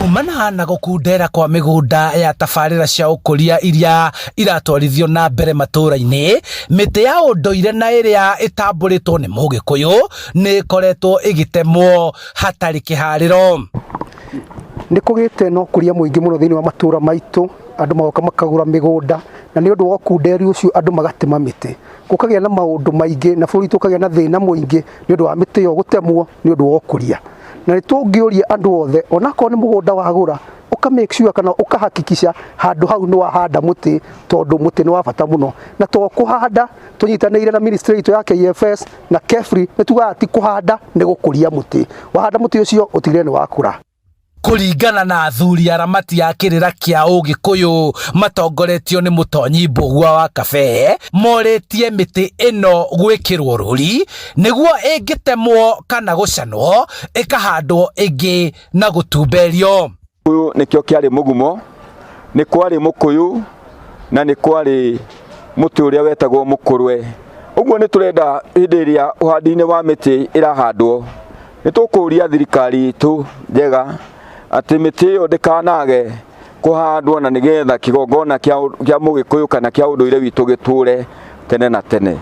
Kumana na gũkundera kwa mĩgũnda ya tabarĩra cia ũkũria iria iratwarithio na mbere matũra-inĩ, mĩtĩ ya ũndũire na ĩrĩa ĩtambũrĩtwo nĩ mũgĩkũyũ nĩ ĩkoretwo ĩgĩtemwo hatarĩ kĩharĩro. Nĩ kũgĩte na ũkũria mũingĩ mũno thĩinĩ wa matũra maitũ, andũ magoka makagũra mĩgũnda, na nĩ ũndũ wa ũkunderi ũcio andũ magatema mĩtĩ. Gũkagĩa na maũndũ maingĩ na bũrũri witũ ũkagĩa na thĩna mũingĩ nĩ ũndũ wa mĩtĩ ĩyo gũtemwo nĩ ũndũ wa ũkũria. Na nĩ tũngĩũria andũ othe onakorwo nĩ mũgũnda wagũra, ũka make sure kana ũkahakikisha handũ hau nĩ wahanda mũtĩ tondũ mũtĩ nĩ wa bata mũno. Na to kũhanda tũnyitanĩire na ministry itũ ya KFS na KEFRI nĩ tugaga ti kũhanda nĩ gũkũria mũtĩ. Wahanda mũtĩ ũcio ũtigĩrĩre nĩ wakũra. Kũringana na athuri aramati a kĩrĩra kĩa ũgĩkũyũ matongoretio nĩ Mũtonyi Mbũgua wa Kabee, morĩtie mĩtĩ ĩno gwĩkĩrwo rũri nĩguo ĩngĩtemwo kana gũcanwo ĩkahandwo ĩngĩ na gũtumberio. Ũyũ nĩkĩo kĩarĩ mũgumo, nĩ kwarĩ mũkũyũ na nĩ kwarĩ mũtĩ ũrĩa wetagwo mũkũrwe. Ũguo nĩ tũrenda hĩndĩ ĩrĩa ũhandi-inĩ wa mĩtĩ ĩrahandwo, nĩ tũkũria thirikari itũ njega atĩ mĩtĩ ĩyo ndĩkanage kũhandwo na nĩgetha kĩgongona kĩa mũgĩkũyũ kana kĩa ũndũire witũ gĩtũre tene na tene.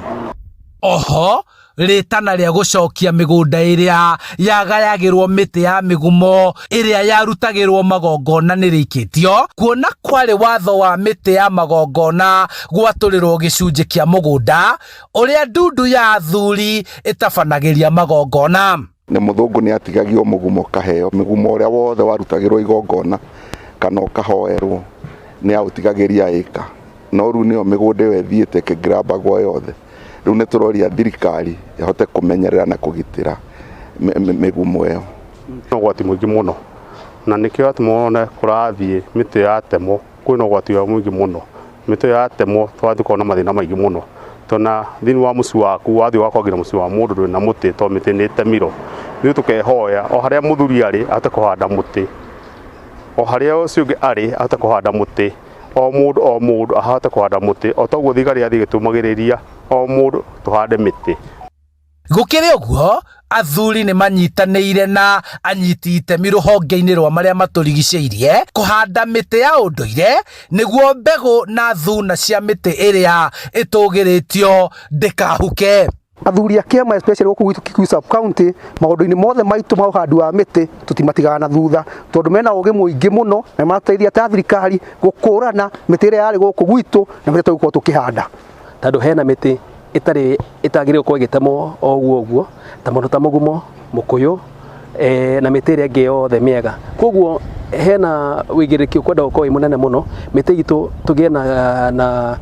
Oho, rĩtana rĩa gũcokia mĩgũnda ĩrĩa yagayagĩrwo mĩtĩ ya mĩgumo ĩrĩa yarutagĩrwo magongona nĩ rĩikĩtio, kuona kwarĩ watho wa mĩtĩ ya magongona gwatũrĩrwo gĩcunjĩ kĩa mũgũnda ũrĩa ndundu ya athuri ĩtabanagĩria magongona. Na mũthũngũ nĩ atigagio mũgumo ũkaheo, mũgumo ũrĩa wothe warutagĩrwo igongona kana ũkahoerwo nĩ aũtigagĩria ĩka. No rĩu nĩyo mĩgũnda ĩyo ĩthiĩte ĩkĩgrabagwo yothe. Rĩu nĩ tũroria thirikari ĩhote kũmenyerera na kũgitĩra mĩgumo ĩyo. Nĩ ũgwati mũingĩ mũno na nĩkĩo atĩ wone kũrathiĩ mĩtĩ yatemwo kwĩna ũgwati wa mũingĩ mũno. Mĩtĩ ĩyo yatemwo tũrathiĩ gũkorwo na mathĩna maingĩ mũno. Tondũ ona thĩinĩ wa mũciĩ waku wathiĩ ũgakora nginya mũciĩ wa mũndũ ndũrĩ na mũtĩ tondũ mĩtĩ nĩ ĩtemirwo. Ithuĩ tũkehoya o harĩa mũthuri arĩ ahote kũhanda mũtĩ, o harĩa ũcio ũngĩ arĩ ahote kũhanda mũtĩ, o mũndũ o mũndũ ahote kũhanda mũtĩ o ta ũguo thirikari yathiĩ ĩgĩtũmagĩrĩria o mũndũ tũhande mĩtĩ. Gũkĩrĩ ũguo, athuri nĩ manyitanĩire na anyiti itemi rũhonge-inĩ rwa marĩa matũrigicĩirie kũhanda mĩtĩ ya ũndũire nĩguo mbegũ na thuna cia mĩtĩ ĩrĩa ĩtũgĩrĩtio ndĩkahuke. Athuri a kĩama especially gũkũ gwitũ Kikuyu sub county maũndũ-inĩ mothe maitũ ma ũhandi wa mĩtĩ tũtimatigaga na thutha tondũ mena ũgĩ mũingĩ mũno na mateithia ta thirikari gũkũrana mĩtĩ ĩrĩa yarĩ gũkũ gwitũ na mĩtĩ tũgũkorwo tũkĩhanda. Tondũ hena mĩtĩ ĩtarĩ ĩtagĩrĩirwo gũkorwo ĩgĩtemwo o ũguo ũguo ta mũno ta mũgumo, mũkũyũ na mĩtĩ ĩrĩa ĩngĩ yothe mĩega. Koguo hena ũigĩrĩrĩki ũkwenda gũkorwo wĩ mũnene mũno mĩtĩ itũ tũgĩe na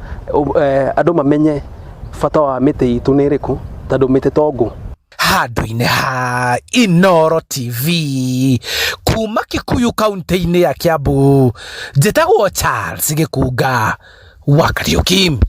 andũ mamenye bata wa mĩtĩ itũ nĩ ĩrĩkũ tondũ mĩtĩ to ngũ. Handũ-inĩ ha Inooro TV kuma Kikuyu kaunti-inĩ ya Kiambu, njĩtagwo Charles Gĩkunga wa Kariũki.